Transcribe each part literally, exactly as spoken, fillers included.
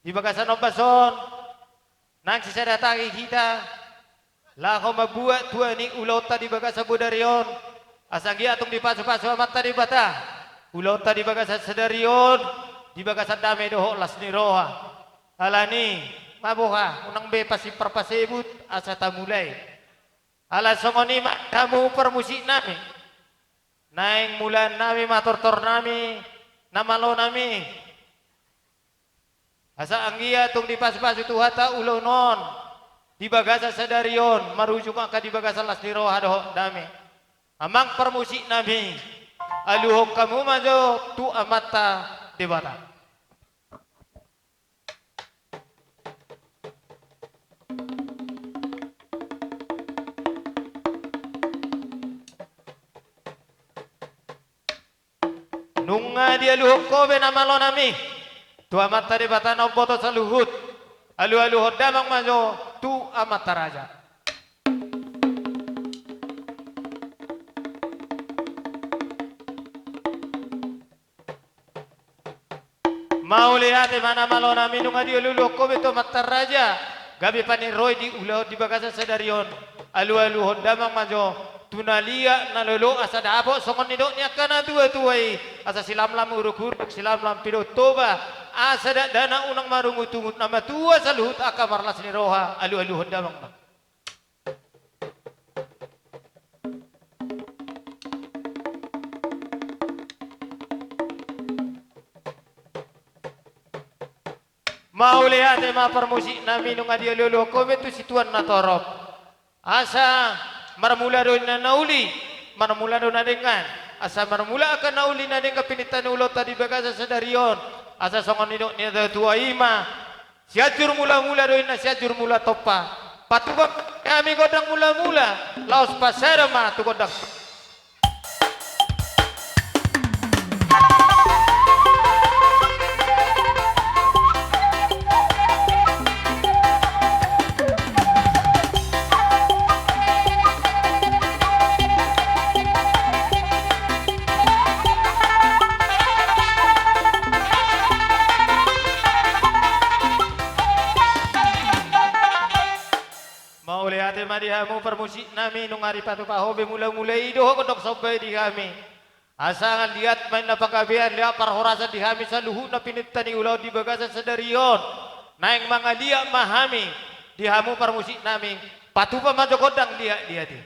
di bagasan ombas on, nang sisada tangi hita, laho mambuat tua ni ulaonta di bagasan bodari on, asa anggiat tung dipasupasu Amanta Debata ulaonta di bagasan sadari on, di bagasan dame dohot las ni roha. Alani, ma boha, unang be pasipar pasebut, asa tamulai. Ala songon i ma hamu parmusiknami. Naeng mulaannami ma tortornami, na malonami. Asa anggiat tung dipasupasu Tuhanta ulaon on, di bagasan sadari on, marujung angka di bagasan las ni roha dohot dame. Amang parmusiknami, aluhon hamu ma jo tu Amanta Debata. Nunga dialuhon ho be na malonami tu Amanta Debata na umboto saluhut, alualuhon damang ma jo tu Amanta Raja. Mauliate ma na malonami, nunga dialualuhon ho be tu Amanta Raja, gabe paninroi di ulaon di bagasan sadari on. Alualuhon damang ma jo tu na liat na lolo, asa dapot songon nidok ni angka na tuatua i, asa silamlam urukuruk, silamlam pidot Toba, asa dakdanak unang marungutungut, na matua saluhut angka marlas ni roha, alualuhon damang ma. Mauliate ma parmusiknami, nunga dialualuhon ho be tu situan na torop. Asa marmula do na uli, marmula do na denggan. Asa marmula angka na uli na denggan pininta ni ulaonta di bagasan sadari on. Asa songon nidok ni na tuatua i ma, Sianjur mulamula do inna Sianjur Mulatompa. Patupa hami gondang mulamula, laos pasada ma tu gondang. Mauliate ma di hamu parmusiknami, nunga dipatupa ho be mulamula i dohot gondang somba i di hami. Asa liat ma inna panggabean, liat parhorasan di hami saluhutna pininta ni ulaon di bagasan sadari on. Naeng mangaliat ma hami di hamu parmusiknami. Patupa ma jo gondang liatliat i.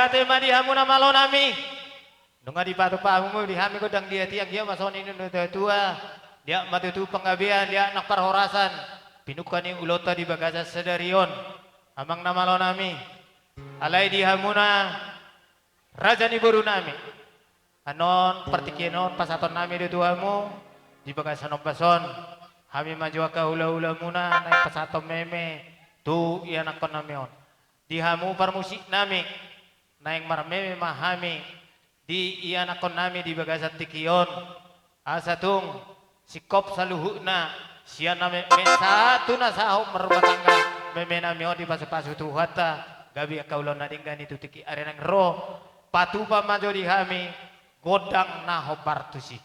Ate ma di hamu na malo nami. Nunga dipatupa hamu di hami gondang dia tiang dia ma songon i nunga tua-tua. Dia ma tutu panggabean dia nang parhorasan. Pinungka ni ulaonta di bagasan sadari on. Amang na malo nami. Alai di hamu na raja ni boru nami. Anon partingkian on pasahaton nami do tu hamu di bagasan ombas on. Hami ma jo angka hula-hula muna naeng pasahaton meme tu ianakkon nami on. Di hamu parmusik nami naeng marmeme ma hami di ianakkon nami di bagasan tingki on. Asa tung singkop saluhutna sian na metmet sahat tu na sahat marrumah tangga, meme nami on dipasu-pasu Tuhanta gabe angka ulaon na denggan i tu tingki ari naeng ro. Patupa ma jo di hami gondang na hombar tusi.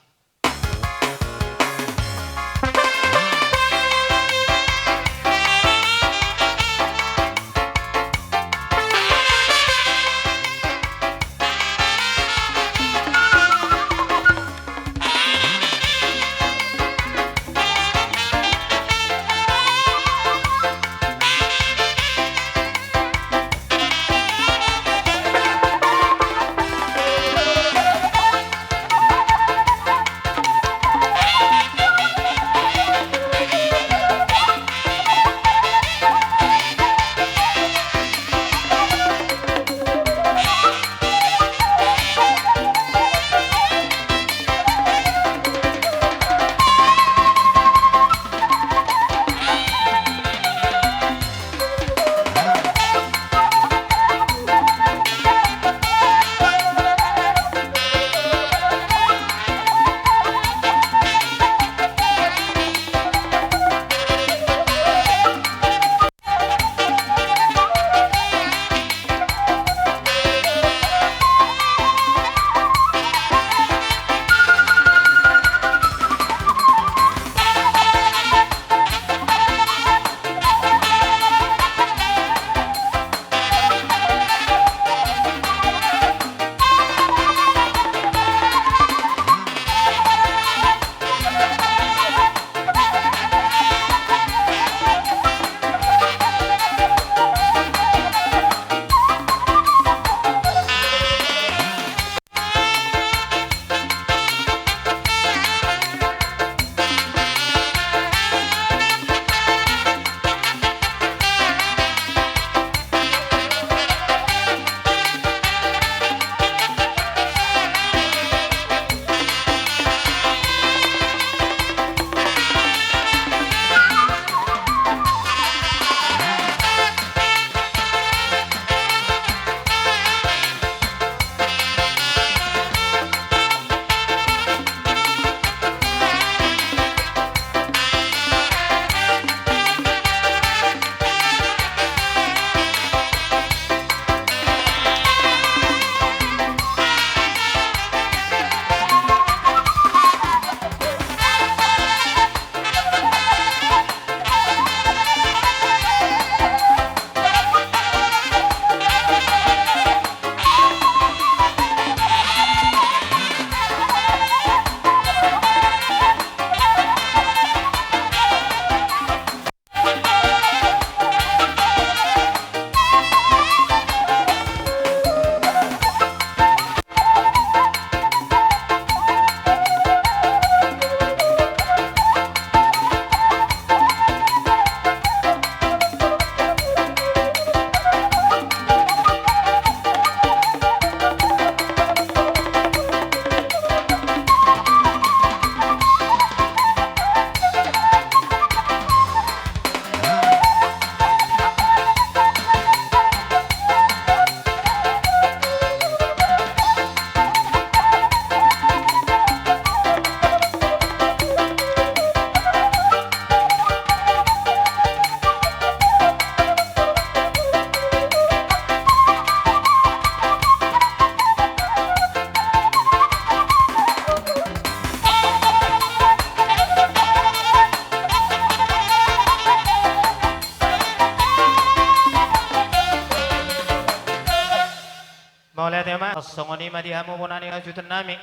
Mauliate ma. Songon i ma di hamu bona ni hasuhuton nami.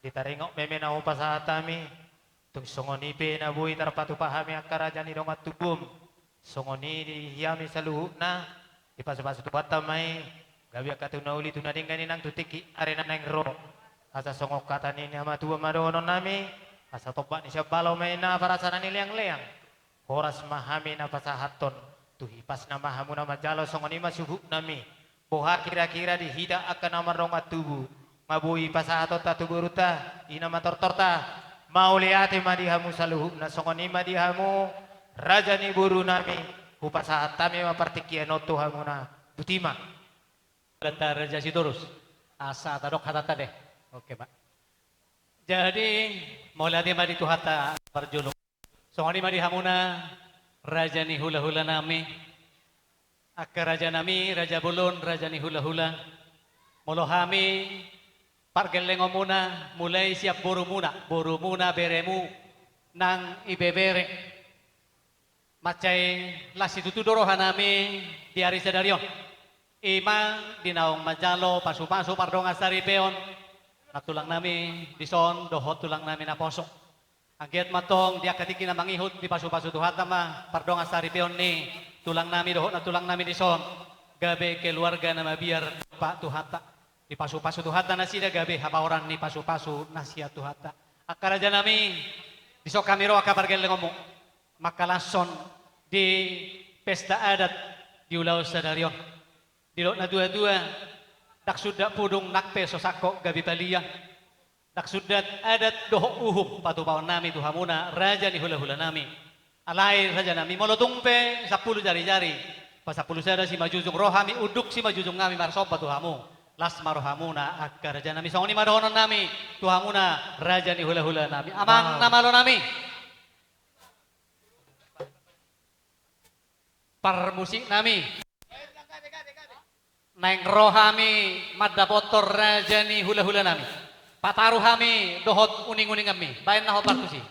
Di taringot meme na hupasahat hami. Tung songon i pe na boi tarpatupa hami angka raja ni dongan tubum. Songon i di hami saluhutna. Dipasu-pasu Tuhanta ma i. Gabe angka tu na uli tu na denggan inang tu tingki ari na naeng ro. Asa songon hata ni na matua ma dohonon nami, asa tombak ni siambalo ma i na parasana ni leang-leang. Horas ma hami na pasahathon, tu hipasna ma hamu na manjalo, songon i ma suhut nami. Boha kira-kira di hita angka na mardongan tubu, nga boi pasahatonta tu borunta, i na manortorta, mauliate ma di hamu saluhutna, songon i ma di hamu, raja ni boru nami, hupasahat hami ma partingkian on tu hamuna, botima. Banta Raja Sitorus, asa tadok hatanta deh. Oke, Pak. Jadi, mauliate ma di Tuhanta parjolo. Songon i ma di hamuna, raja ni hula-hula nami. Angka raja nami, raja bolon, raja ni hula-hula. Molo hami, pargellengonmuna, mulai sian borumuna, borumuna, beremu, nang ibebere. Mansai las situtu do roha nami di ari sadari on. I ma di naung manjalo pasu-pasu pardongan saripeon, nantulang nami dison dohot tulang nami naposo. Anggiat ma antong di angka tingki na mangihut dipasu-pasu Tuhanta ma pardongan saripeon ni tulang nami dohot nantulang nami dison, gabe keluarga na mabiar dompak Tuhanta. Dipasu-pasu Tuhanta nasida gabe habaoran ni pasu-pasu na sian Tuhanta. Angka raja nami, dison hami ro angka pargellengonmu mangkalashon di pesta adat di ulaon sadari on. Didok natua-tua, ndang sundat pudung nang pe so sangkot gabe palia. Ndang sundat adat dohot uhum patupaon nami tu hamuna raja ni hula-hula nami. Alai raja nami, molo tung pe sampulu jari-jari, pasampulu sada simanjujung, ro hami unduk simanjujung nami marsomba tu hamu. Las ma rohamuna angka raja nami, songon i ma dohonon nami tu hamuna raja ni hula-hula nami. Amang na malo nami. Parmusik nami. Naeng ro hami mandapothon raja ni hula-hula nami. Pataru hami dohot uning-uninganmi. Baen na hombar tusi.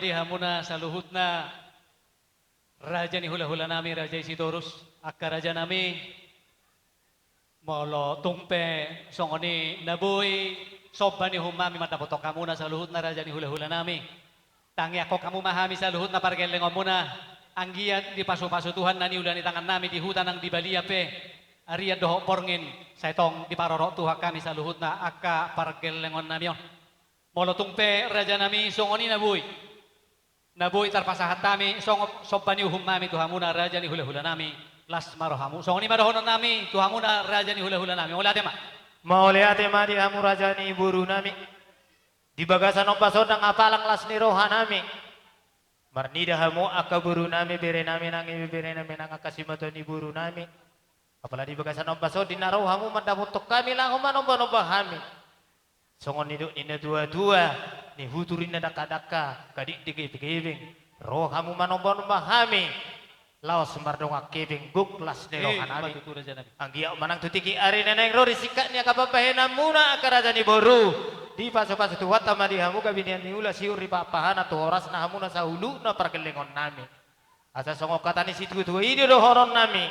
di hamuna saluhutna raja ni hulahulanami, raja i Sitorus, angka rajanami. Molo tung pe songon i na boi somba ni uhumnami mandapothon hamuna saluhutna raja ni hulahulanami, tangiangkon hamu ma hami saluhutna pargellengonmuna, anggiat dipasupasu Tuhan na niula ni tangannami di huta nang di balian pe, arian dohot borngin, sai tong diparorot Tuhan hami saluhutna angka pargellengonnami on. Molo tung pe rajanami songon i na boi, na boi tarpasahat hami songon somba ni uhumnami tu hamuna raja ni hulahulanami, las ma rohamu. Songon i ma dohononnami tu hamuna raja ni hulahulanami. Mauliate ma. Mauliate ma di hamu raja ni borunami. Di bagasan ombas on ndang apalang las ni rohanami. Marnida hamu angka borunami, berenami nang ibeberenami nang angka simatua ni borunami. Apala di bagasan ombas on di na ro hamu mandapothon hami laho manombanomba hami. Songon nidok ni natuatua, nihutur ni na dangkadangka, kadikdiki pikiring, ro hamu manombanomba hami. Laos mardongan hepeng gok las ni rohanami. Anggiat manang tu tingki ari na naeng ro di singkat ni angka pambahenanmuna angka raja ni boru, dipasupasu Tuhanta ma di hamu gabe nian niula siur di pahanpahanan tu horasna hamuna saluhutna pargellengonnami. Asa songon hata ni situatua i do dohononnami.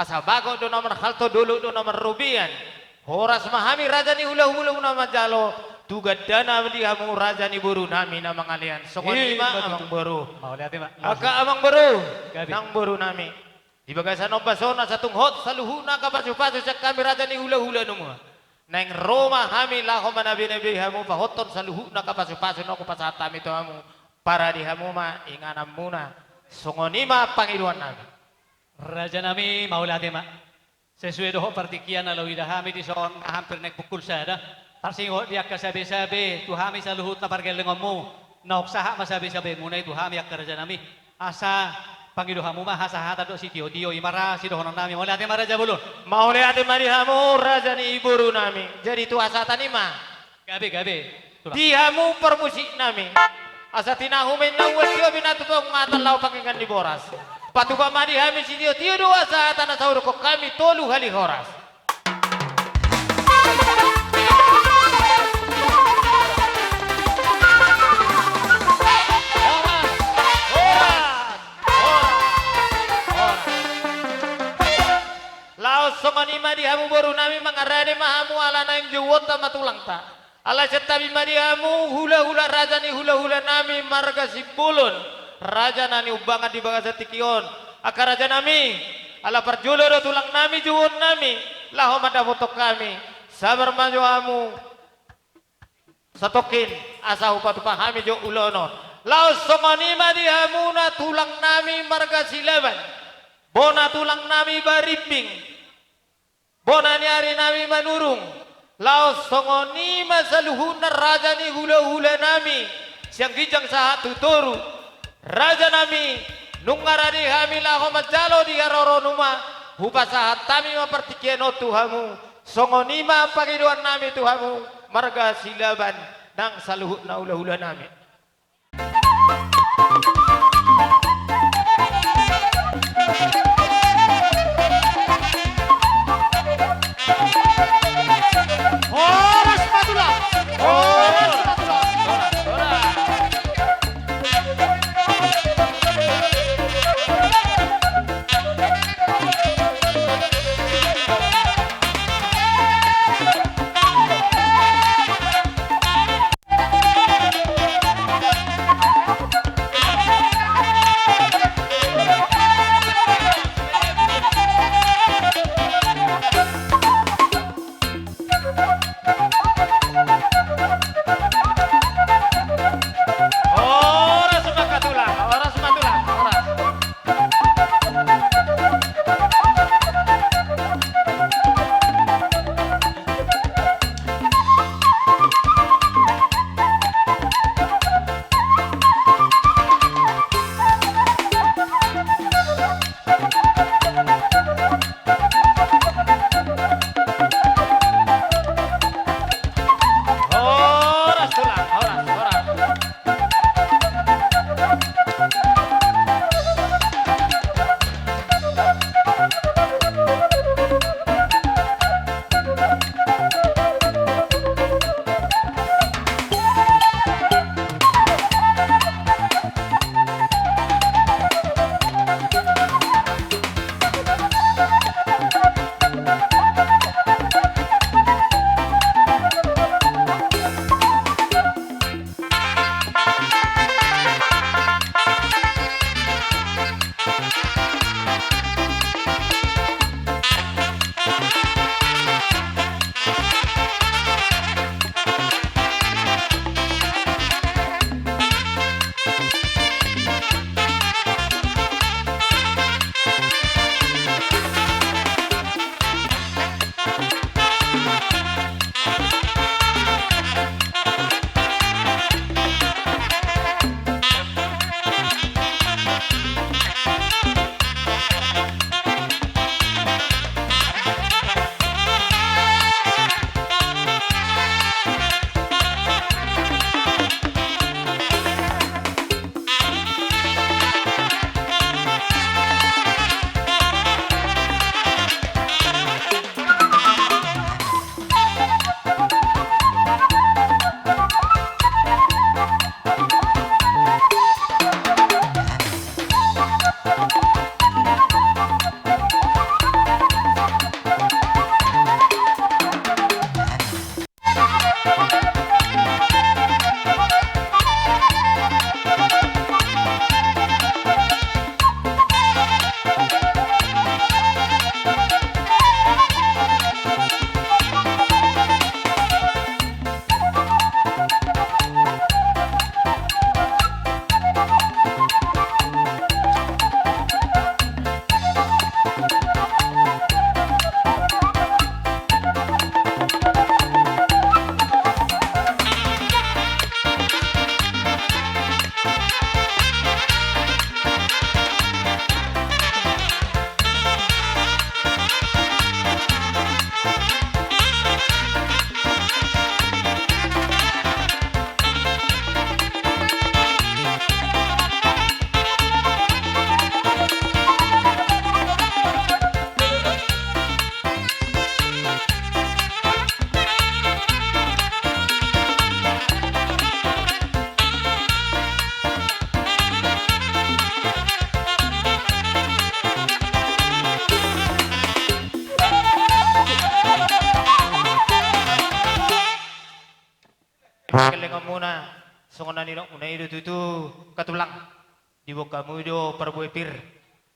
Asa bagot do na marhalto, dolok do na marrobean. Horas ma hami raja ni hulahulamuna manjalo, tu gandana di hamu raja ni borunami na mangalean. Songon i ma amangboru. Mauliate ma. Angka amangboru nang borunami. Di bagasan ombas on asa tung hot saluhutna angka pasupasu sian hami raja ni hulahulamuna. Naeng ro ma hami laho manabenabe hamu pahothon saluhutna angka pasupasu na hupasahat hami tu hamu. Parade hamu ma ingananmuna. Songon i ma pangidoannami. Rajanami, mauliate ma. Sesuai dohot partingkian na laho huida hami dison, hampir naeng pukul sada. Tarsingot di angka sabesabe tu hami saluhutna pargellengonmu. Naung sahat ma sabesabemuna i tu hami angka rajanami. Asa pangido hamu ma hasahatan dohot sitiotio, i ma ra sidohononnami. Mauliate ma raja bolon. Mauliate ma di hamu raja ni borunami. Jadi tu hasahatan i ma. Gabe, gabe. Tulang. Di hamu parmusiknami. Asa tinahu ma inna uas tio binatupung matan laho pangingan ni boras. Patupa ma di hami sitiotio dua hasahatan asa hudokkon hami tolu hali horas. Laos songon i ma di hamu borunami mangarade ma hamu ala naeng jouonta ma tulangta. Ala santabi ma di hamu hulahula raja ni hulahulanami marga Simbolon. Raja na niumbangan di bagasan tingki on. Angka rajanami, ala parjolo do tulangnami jouonnami. Laho mandapothon hami. Sabar ma jo hamu. Satongkin asa hupatupa hami jo ulaon on. Laos songon i ma di hamuna tulangnami marga Silaban. Bona tulangnami Barimbing. Bona ni arinami Manurung. Laos songon i ma saluhutna raja ni hulahulanami. Sian ginjang sahat tu toru. Rajanami, nunga rade hami laho manjalo di haroro numa, hupasahat hami ma partingkian on tu hamu, songon i ma pangidoannami tu hamu, marga Silaban, nang saluhutna hulahulanami. Horas ma tulang. Horas ma tulang. pargellengonmuna, songon na nidokmuna i do tutu, angka tulang. Diboan hamu do parbue pir.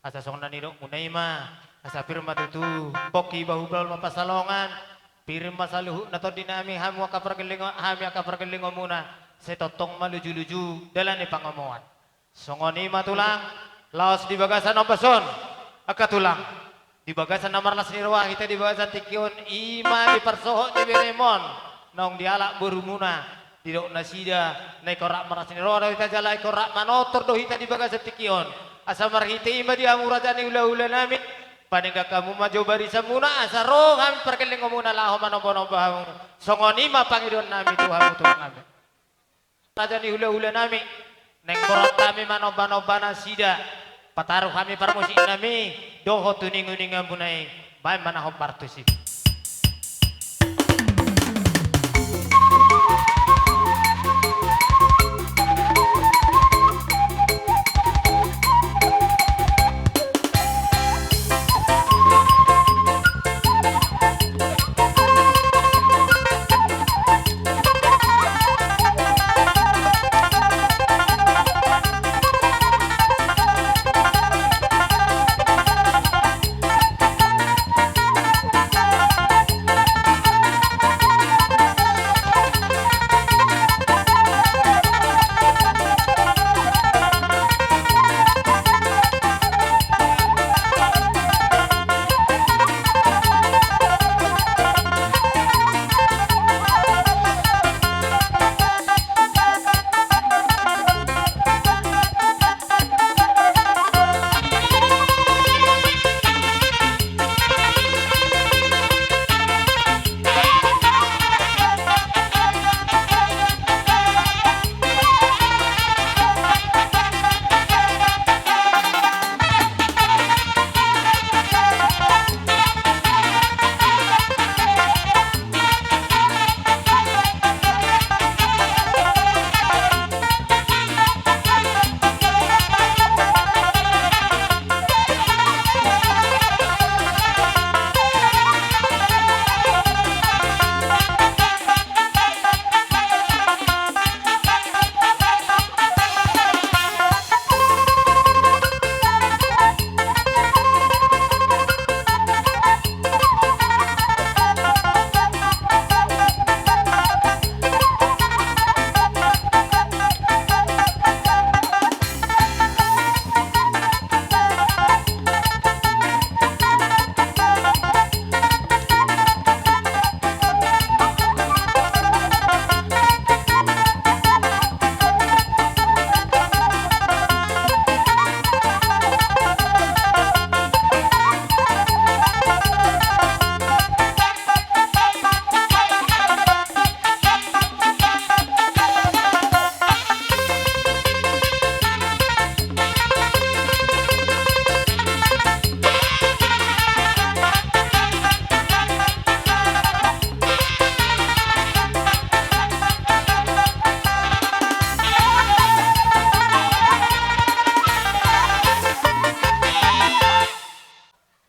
Asa songon na nidokmuna i ma, asa pir ma tutu, pongki bahu bahul ma pansalongan, pir ma saluhutna tondinami, hamu angka pargellengon, hami angka pargellengonmuna, sai tongtong ma lujuluju dalan ni pangomoan. Songon i ma tulang, laos di bagasan ombas on, angka tulang. Di bagasan na marlas ni roha hita di bagasan tingki on, i ma di parsohot ni beremon, naung dialap borumuna, didok nasida, na ingkon rap marlas ni roha do hita jala ingkon rap manortor do hita di bagasan tingki on. Asa marhite i ma di hamu raja ni hulahulanami, padenggan hamu ma jo barisanmuna, asa ro hami pargellengonmuna laho manombanomba hamu. Songon i ma pangidoannami tu hamu tulang nami. Raja ni hulahulanami, naeng borhat hami manombanomba nasida, pataru hami parmusiknami, dohot tu ninguningamuna i, baen ma na hombar tusi.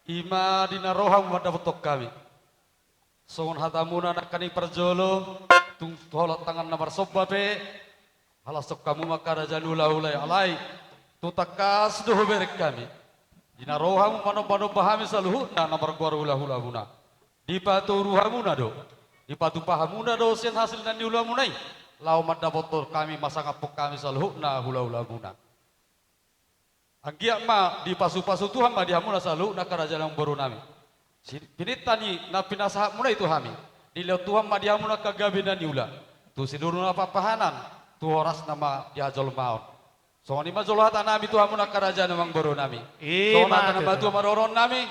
I ma di na ro hamu mandapothon hami. Songon hatamuna nangkaning parjolo, tung tu holan tangan na marsomba pe, halashon hamu ma angka raja ni hulahula i, alai tung tangkas do hubereng hami. Di na ro hamu manombanomba hami saluhutna na margoar hulahulamuna. Dipatoru hamuna do, dipatupa hamuna do sian hasil na niulamuna i, laho mandapothon hami, masangaphon hami saluhutna hulahulamuna. Anggiat ma dipasupasu Tuhan ma di hamuna saluhutna angka raja ni amangborunami. Si-, pinantan ni na pinasahatmuna i tu hami, dilehon Tuhan ma di hamuna angka gabe na niula, tu seluruh na papahanan, tu horasna ma di hajolmaon. Songon i ma jolo hatanami tu hamuna angka raja ni amangborunami. I ma tutu. Songon hata na matua ma dohononnami.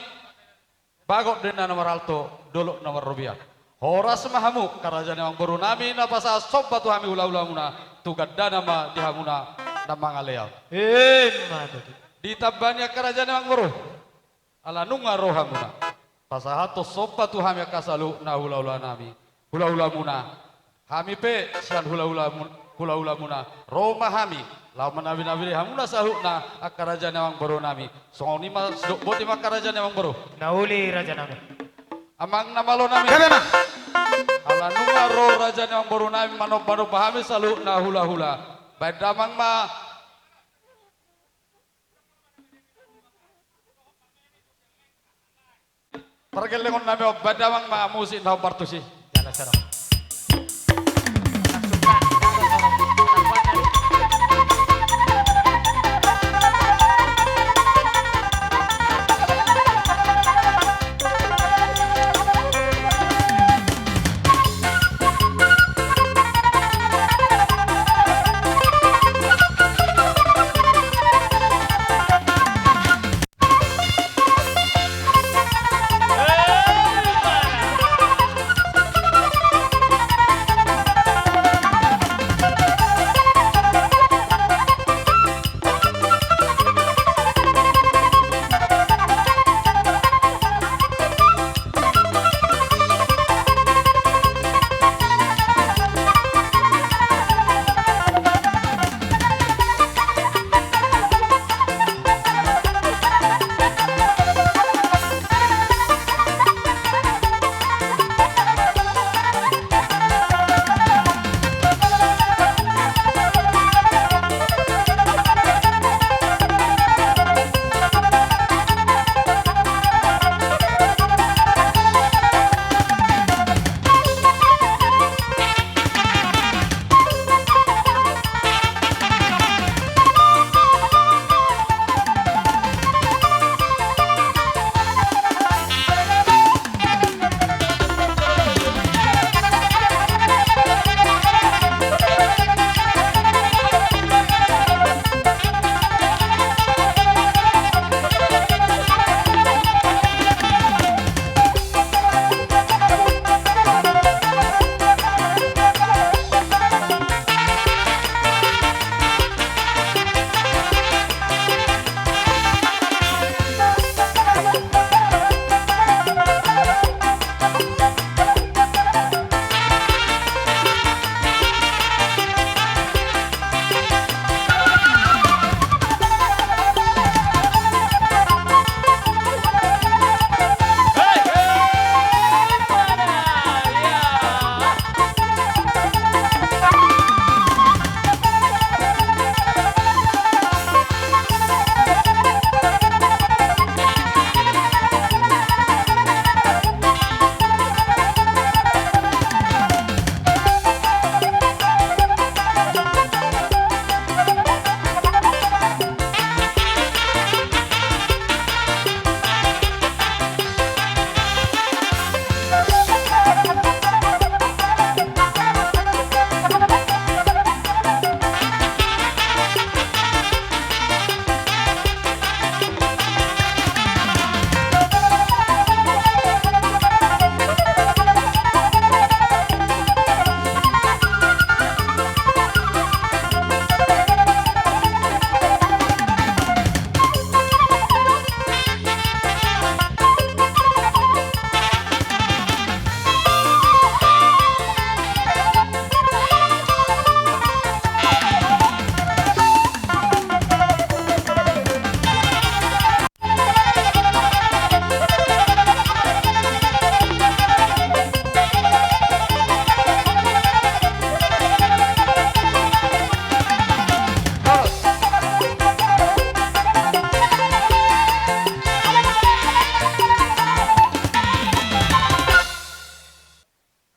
Bagot do ninna na marhalto, dolok na marrobean. Horas ma hamu, angka raja ni amangborunami, na pasahat somba tu hami hulahulamuna, tu gandana ma di hamuna na mangalean. Emma tutu. Ditamba ni angka raja ni amangboru. Ala nunga ro hamuna, pasahathon somba tu hami angka saluhutna hulahulanami, hulahulamuna. Hami pe sian hulahulamu-, hulahulamuna ro ma hami laho manabinabinai hamuna saluhutna angka raja ni amangborunami. Songon i ma sidok boti ma angka raja ni amangboru. Na uli rajanami. Amang na malonami. Gabe ma. Nunga ro raja ni amangboru nami manomba-nomba hami saluhutna hula-hula. Baen damang ma. Pargellengon nami on, baen damang ma musik na hombar tusi. Jala sero.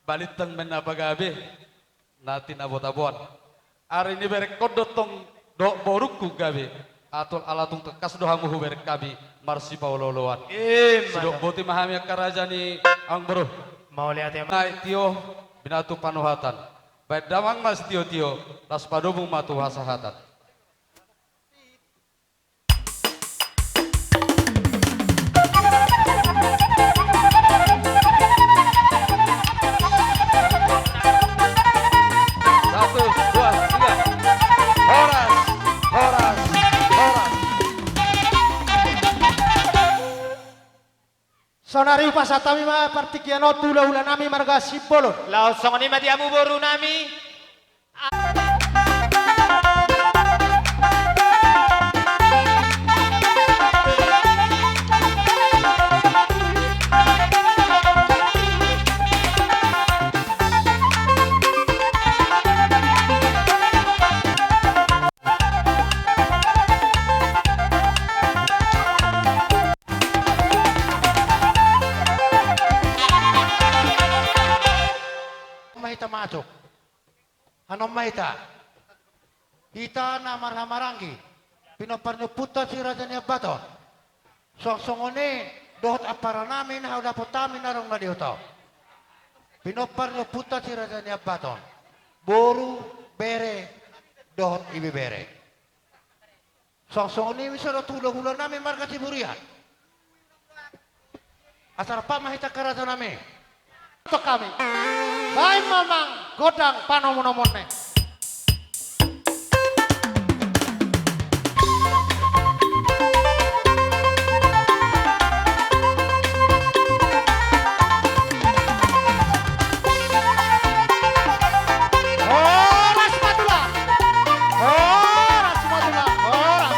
Balintang ma na pagabe, na tinabotaboan. Ari ni berengkon do tong dohot borungku gabe, atur ala tung tangkas do hamu hubereng hami marsipaolo-oloan. Ima tutu. Sidok boti ma hami angka raja ni amangboru. Mauliate ma. Naik tio, binatu panuhatan. Baen damang ma sitio-tio, laos padomu ma tu hasahatan. Satu, dua, tiga. Horas, horas, horas. Saonari hupasahat hami ma partingkian on tu hula-hula nami marga Simbolon. Laos songon i ma di hamu boru nami. Hita masuk. Hanon ma hita. Hita na marhahamaranggi, pinompar ni ompunta si Raja Niambaton. Suang songon i dohot amparanami na hudapot hami na adong na di huta on. Pinompar ni ompunta si Raja Niambaton. Boru, bere, dohot ibebere. Suang songon i muse dohot hulahulanami marga Siburian. Asa rap ma hita angka rajanami. Tok hami. Baen ma amang gondang panomunomuon i. Horas ma tulang. Horas ma tulang. Horas.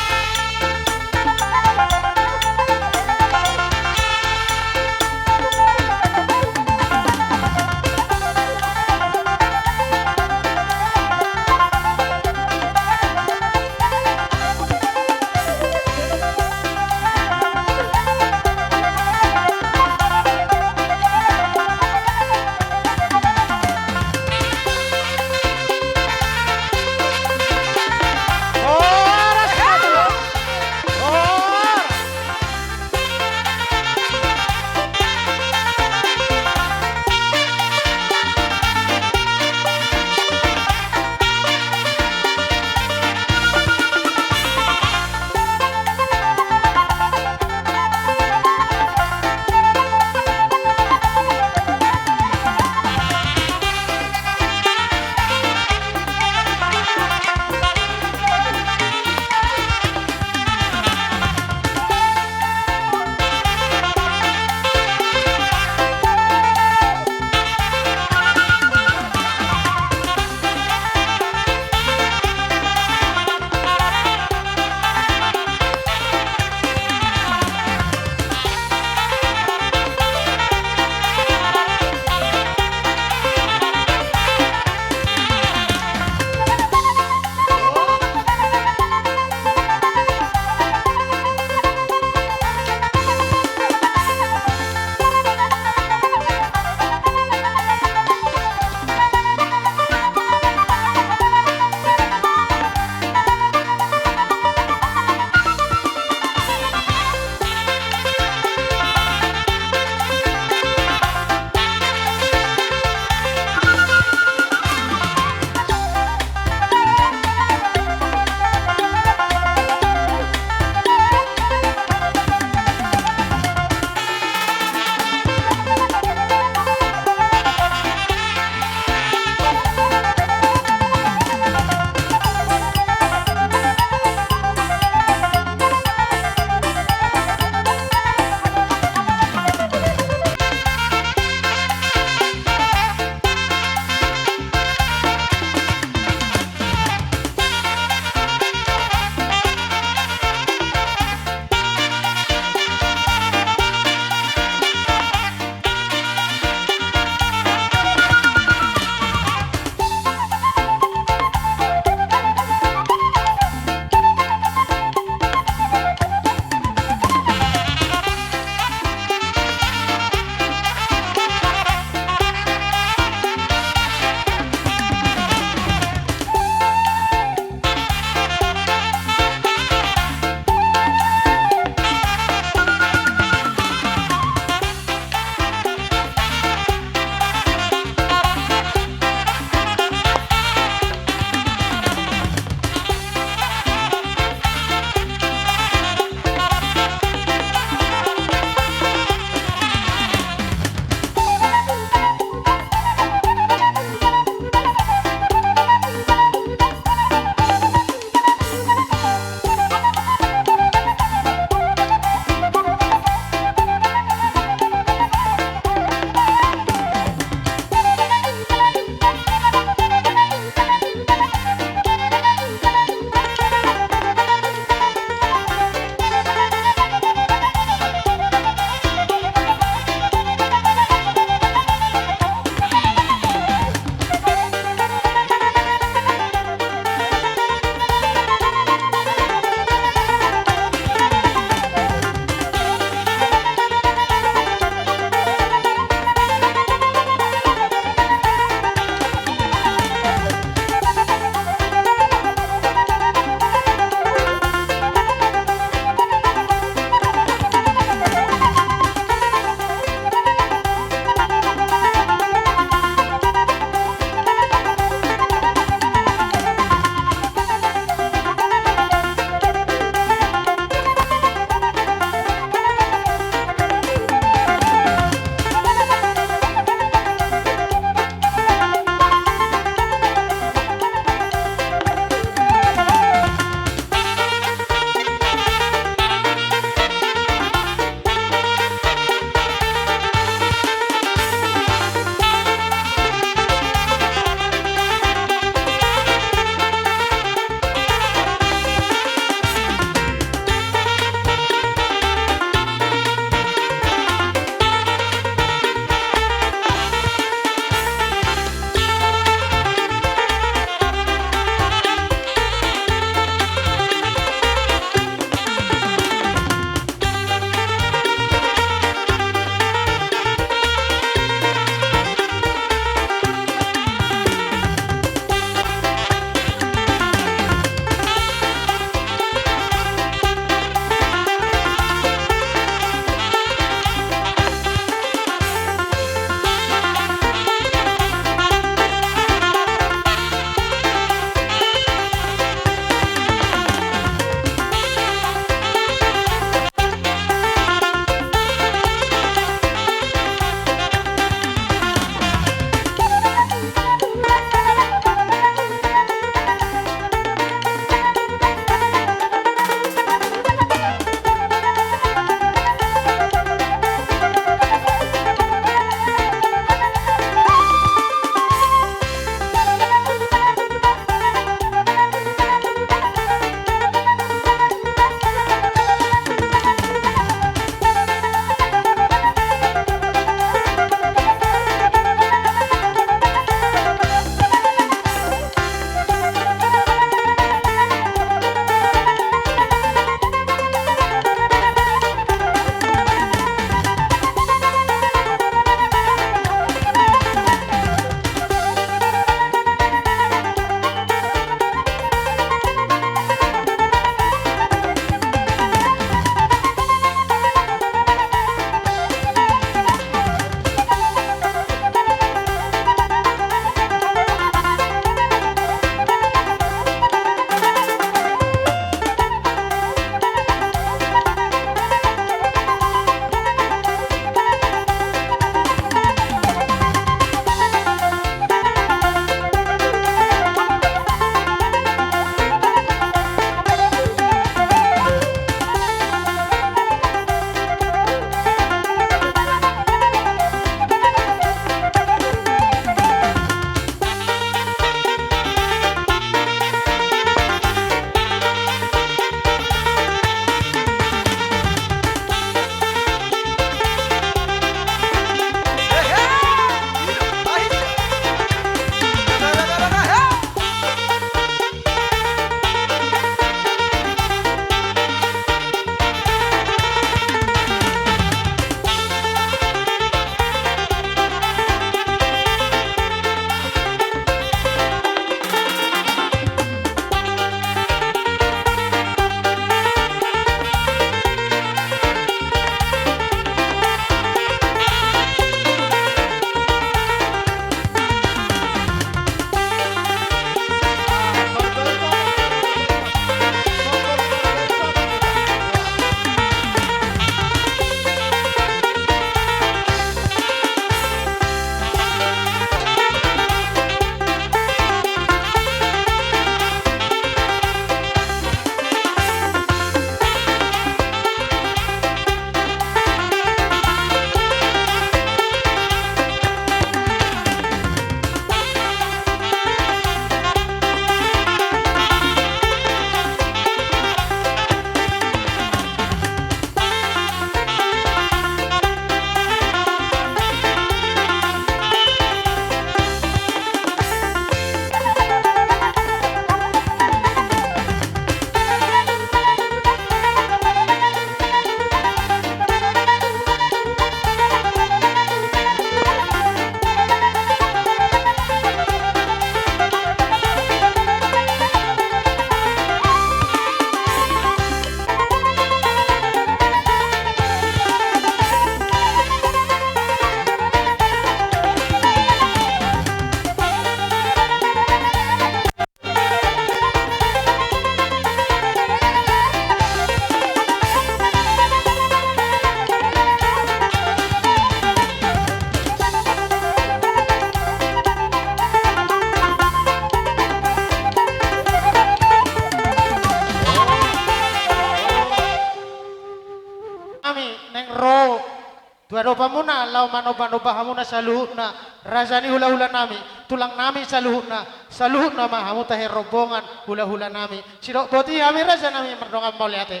Adopanmuna laho manombanomba hamuna saluhutna, raja ni hulahulanami, tulangnami saluhutna, saluhutna ma hamu tahe rombongan hulahulanami. Sidok boti hami rajanami mardongan mauliate.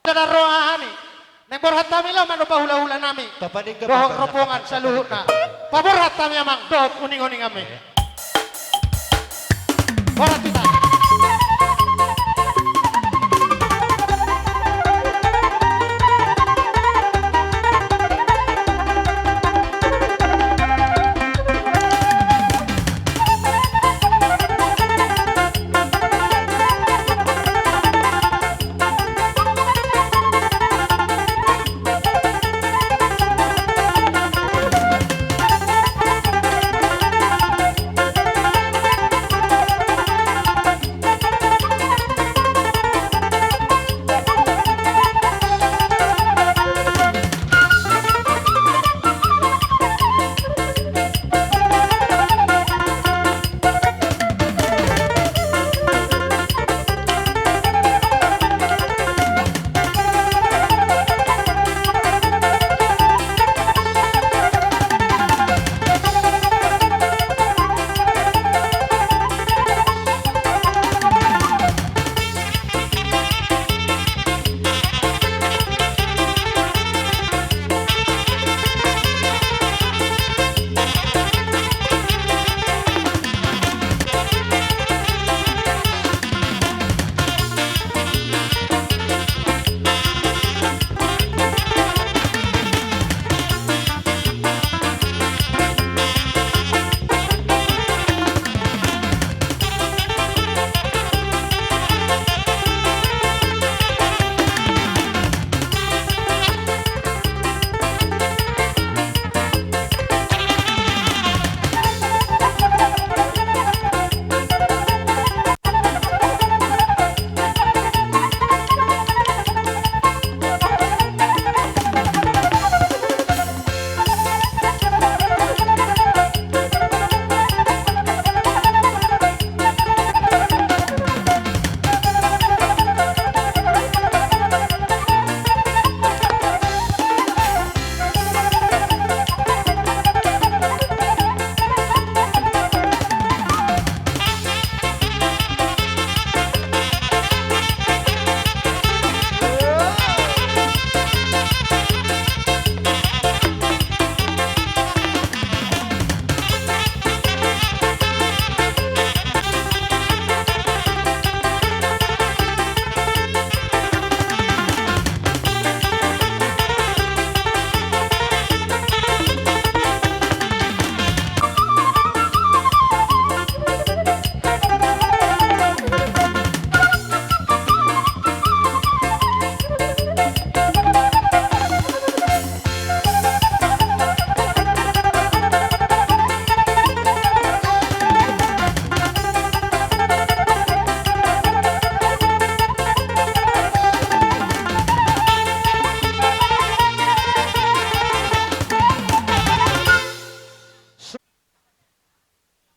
Sada roha hami, naeng borhat hami laho manomba hulahulanami dohot rombongan saluhutna. Paborhat hami amang dohot uninguninganmi. Borhat hita.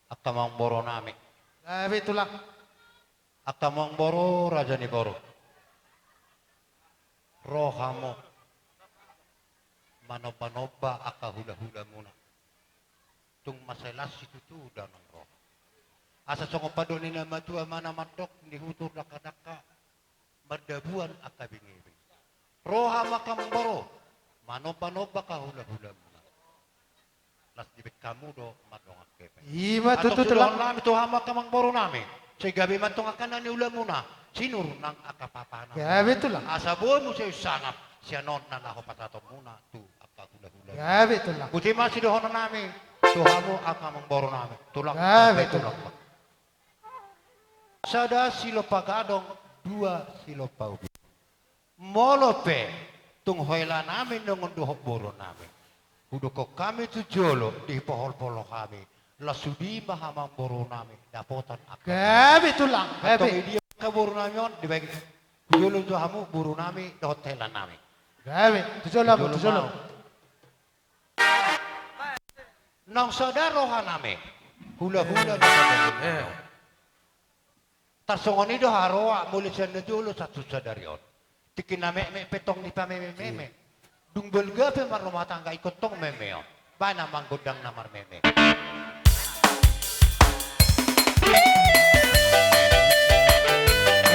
Angka amangboru nami. Gabe tulang. Angka amangboru, raja ni boru. Ro hamu manombanomba angka hulahulamuna. Tung mansai las situtu da nang ro. Asa songon pandok ni na matua ma na mandok, di hutur dangkadangka, mardabuan angka bingebinge. Ro hamu angka amangboru manombanomba angka hulahulamuna. Las dibaen hamu do mardongan kepeng. Ima tutu tulang. Antong sidohonon nami tu hamu angka amangboru nami, sai gabe ma antong angka na niulamuna, sinur nang angka papanamuna. Gabe tulang. Asa boi muse sangap sian on na laho pasahatonmuna tu angka hulahula. Gabe tulang. Muse ma sidohonon nami tu hamu angka amangboru nami, tulang. Gabe tulang. Sada silompa gadong, dua silompa ubi. Molo pe tung hoelanami nunga dohot borunami, hudokhon hami tu jolo, dipoholhol hami, laos sude ma hamu amangborunami dapotan angka. Gabe tulang, gabe. Antong i dia angka borunami on, dibaen tu jolo tu hamu borunami dohot hoelanami. Gabe, tu jolo, tu jolo. Naung sada rohanami, hulahula na. Eh. Tarsongon i do haroa, mulai sian na jolo sahat tu sadari on. Tingki na metmet pe tong dipamemememe. Dung balga pe marrumah tangga ingkon tong memeon. Baen amang gondang na marmeme.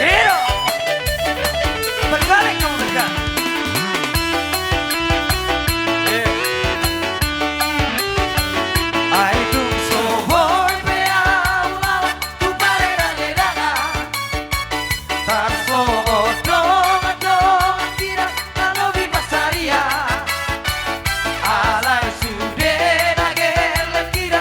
Ero! Balik-balik kamu, balik-balik. Eh. Ai tung so boi pe au laho tu pareda-edaan, tarsongon dongan-dongan hita na lobi pansarian. Alai sude na gelleng hita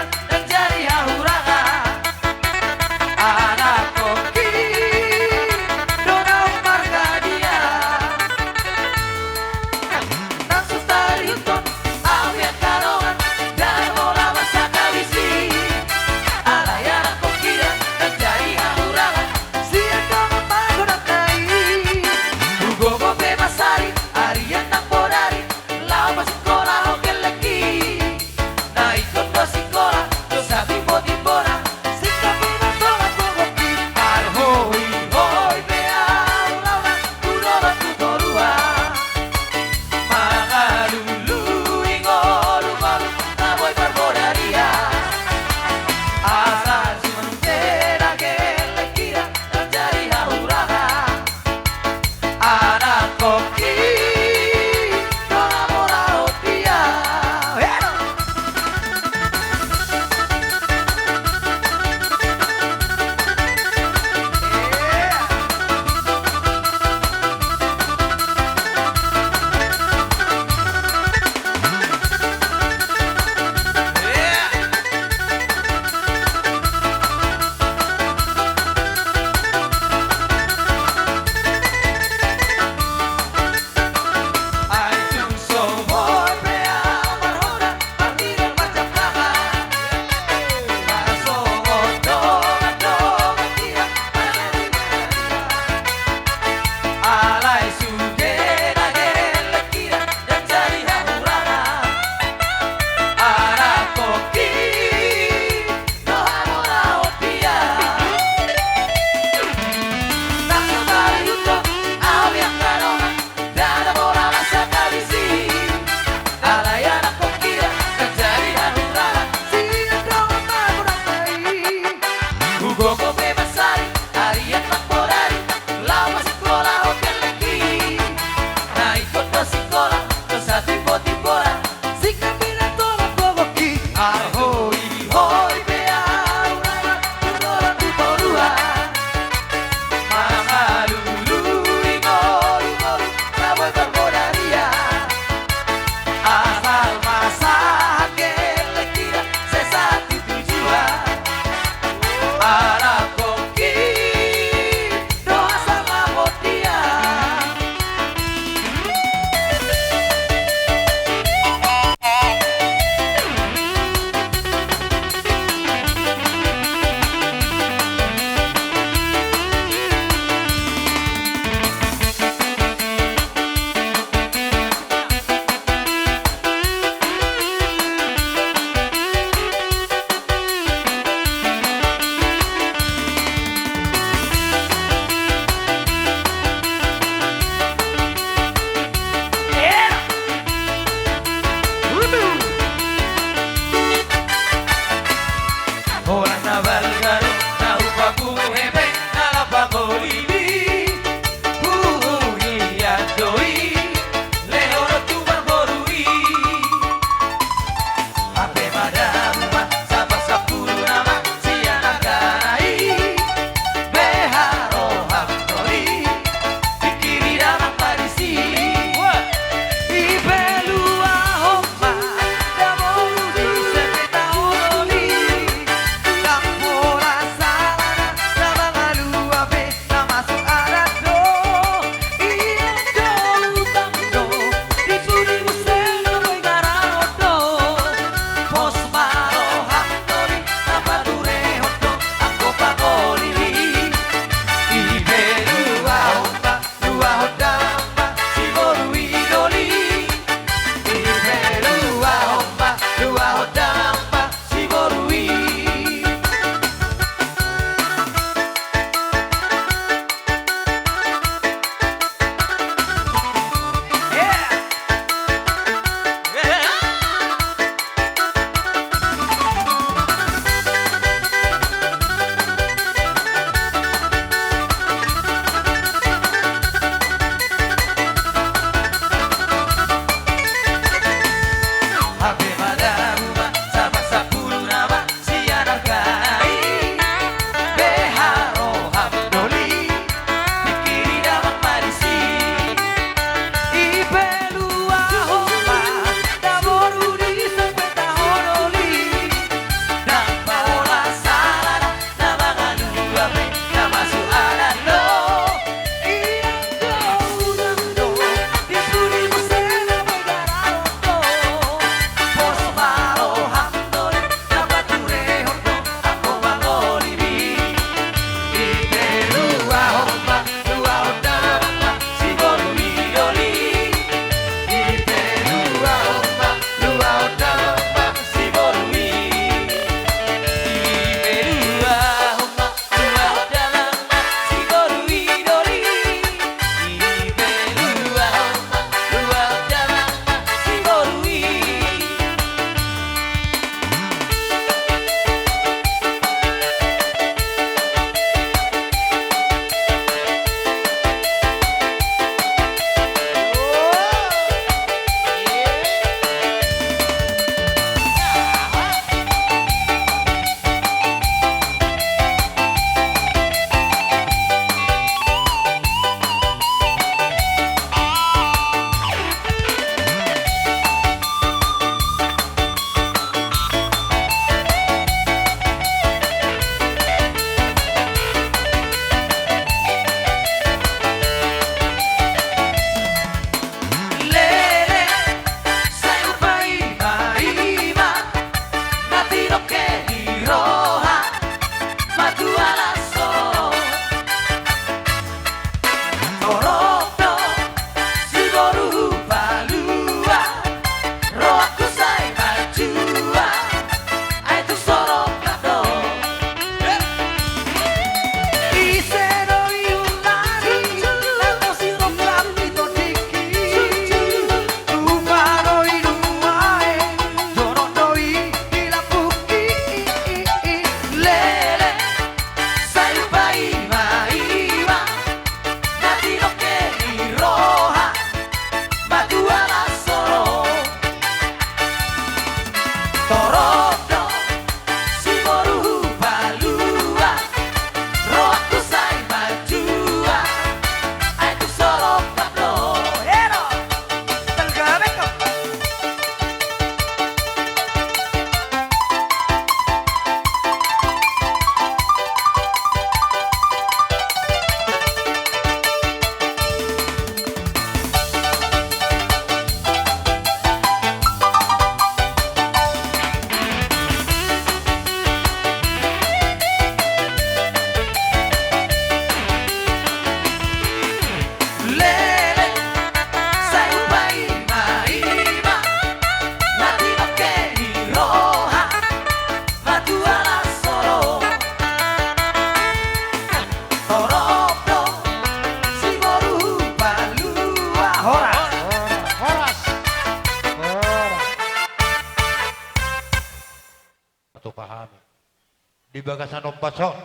Di bagasan ombas on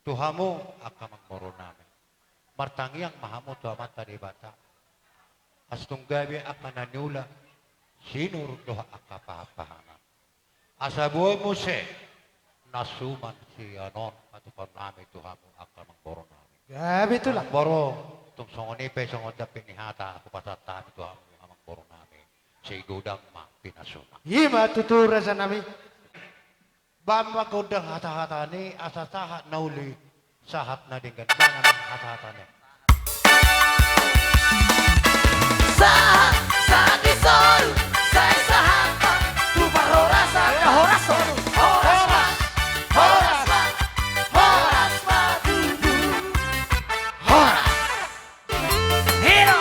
tu hamu angka amangboru nami, martangiang ma hamu tu Amanta Debata, asa tung gabe angka na niula, sinur dohot angka pahanpahanan. Asa boi muse na suman sian on patupaon nami tu hamu angka amangboru nami. Gabe tulang. Amangboru, tung songon i pe songon dampit ni hata hupasahat hami tu hamu amangboru nami. Sai godang ma pinasuna. I ma tutu raja nami. Bahen ma gondang hatahatana i asa sahat na uli, sahat na denggan, bahen ma hatahatana i. Sahat, sahat ni solu, sai sahat ma tu parhorasan. Horas, horas ma, horas ma, horas ma tutu. Horas. Hero.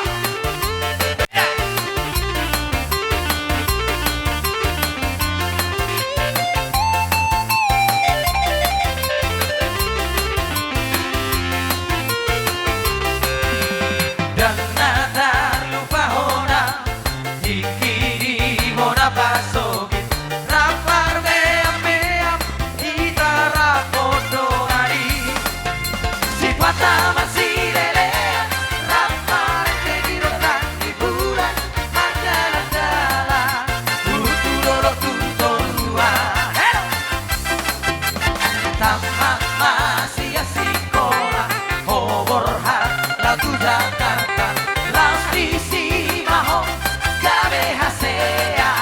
Ndang na tarlupa hona, tingki di bona pasogit, rap marmeam-meam, hita rap mondongani. Sipata marsilelean, rap marende di rondang ni bulan, mardalan-dalan, tu dolok tu toruan. Helo! Tamat ma sian sikola, ho borhat laho tu Jakarta, laos disi ma ho gabe hasea.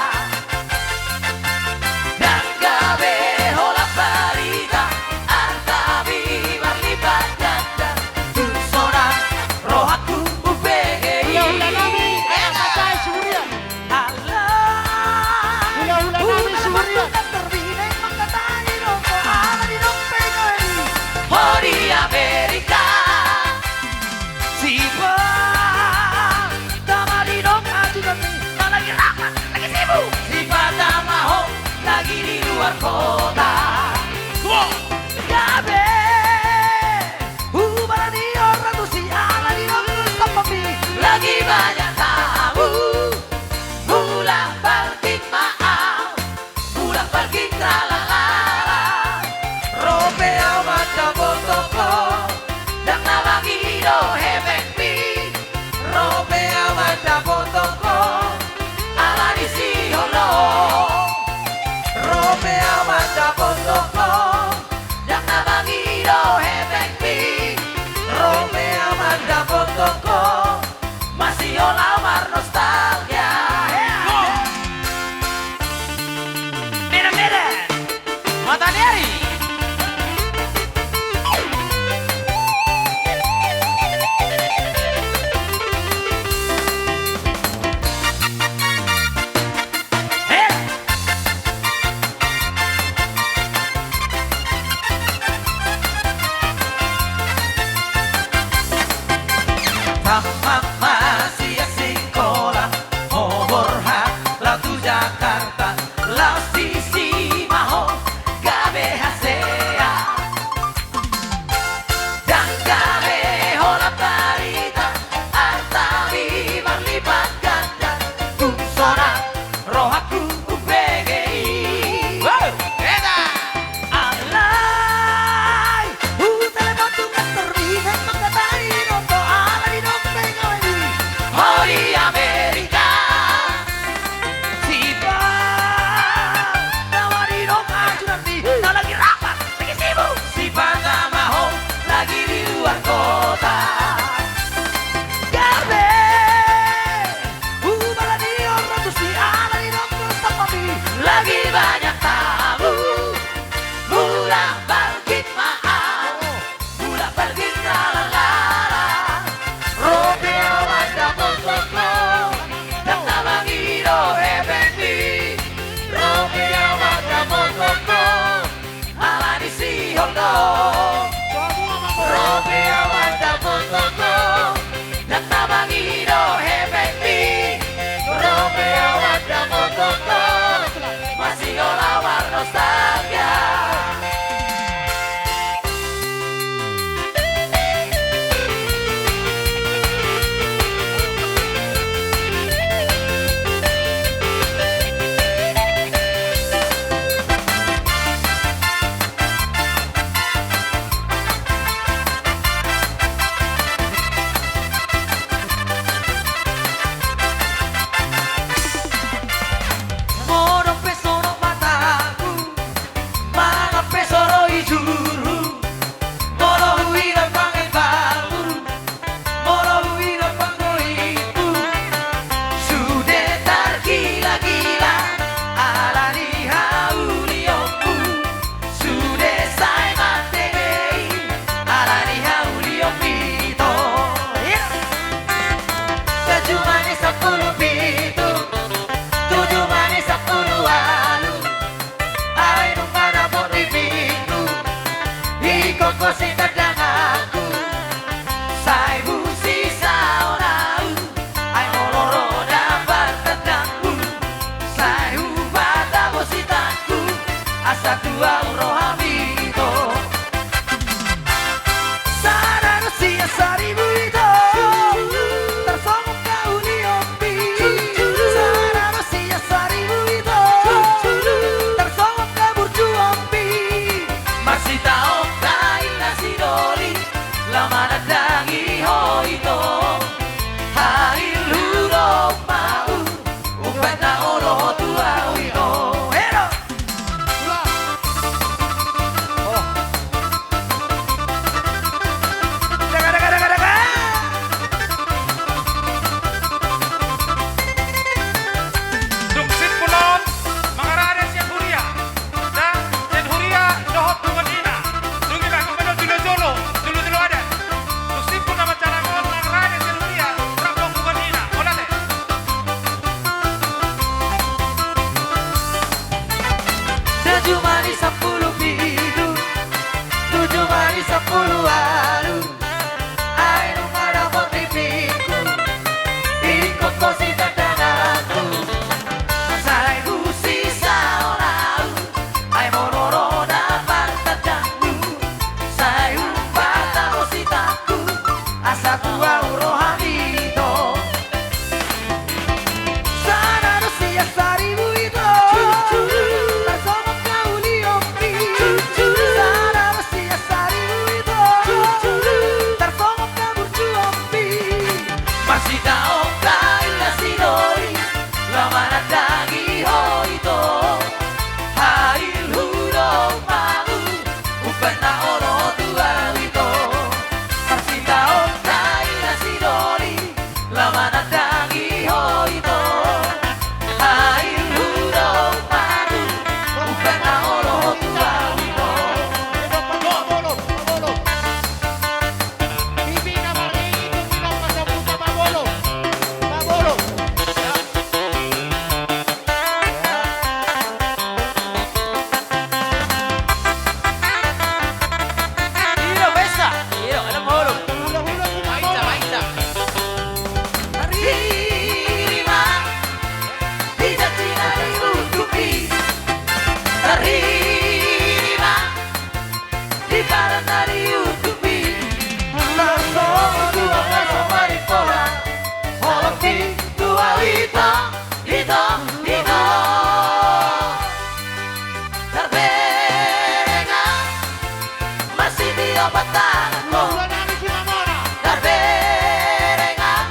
Ndang gabe holan barita, arta bi marlipat ganda, tung sonang rohangku umbege i. Hulahula nami, eh, angka tahi siburian. Alai, hulahula nami, hulahula siburian. Tarbinek mangkatai do ho, ala didok pe gabe i. Ho di Amerika. Sipa, tama didok ajudan ni, na lagi rapat, lagi sibuk. Sipata ma ho lagi di luar kota. Gabe, hubarani on ratu si ala didok tu sampangmi. Lagi banyak tamu. Mulak parkit ma au. Mulak parkit tralalala. Ro pe au mandapothon ho. Ndang na mangido hepengmi. Ro pe au mandapothon ho. Ala ni sihol do ho. Ro pe au mandapothon ho. Ndang na mangido hepengmi. Ro pe au mandapothon ho. Masihol au marnostalgia. Medan, Medan. Mata ni ari. Tamat ma sian sikola, ho borhat laho tu Jakarta, laos disi ma ho gabe hasea. Ndang gabe holan barita, arta bi marlipat ganda, tung sonang rohangku umbege i. Alai, hutelepon tu kantor, binek mangkatai do ho, ala didok pe gabe i. sampulu pitu, tujuh mani sampulu ualu. Ai nunga dapot ipingku, ingkon ho sitandanganku. Sai busi saonau, ai molo ro da partandangmu. Sai hubatahon sitangku, asa tuau roham ito. Sada dos sian saribu ito, tarsongon haulion pe. Sada dos sian saribu ito, tarsongon haburjuon pe. Marsitaon hami na sidoli, laho manandangi ho ito. Hailhut do ahu, umbahen na olo ho tu ahu ito. Ero! Ulang. Oh. Daga, daga, daga, daga. Dung simpul on, mangarade sian huria. Da, sian huria dohot dongan ina. Dung i ma, jolo, jolo, jolo, jolo adat. Dung simpul na manjalangon mangarade sian huria, rap dohot dongan ina. Olo, ale. Tujuh mani sampulu pitu, tujuh mani sampulu ualu. Ai nunga dapot ipingku, ingkon ho sitandanganku. Sai busi saonau, ai molo ro da partandangmu. Sai hubatahon sitangku, asa tuau roham ito. Sada dos sian saribu ito, tarsongon haulion pe. Sada dos sian saribu ito, tarsongon haburjuon pe. Marsitaon hami na sidoli, laho manandangi ho ito. Hailhut do ahu, umbahen na olo ho tu ahu ito. Marsitaon hami na sidoli, laho manandangi ho ito. Hailhut do ahu, umbahen na olo ho tu ahu ito. Tariri ma di janji na niudupi. Tariri ma di padan na niudupi. Langsung tu angka somari pola. Holong pintu awita. Ito, ito. Tarberengan, masih di opat tangan ko. Tarberengan,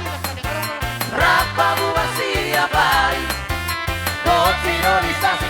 rap hamu masih apa i. Dohot sidolisasi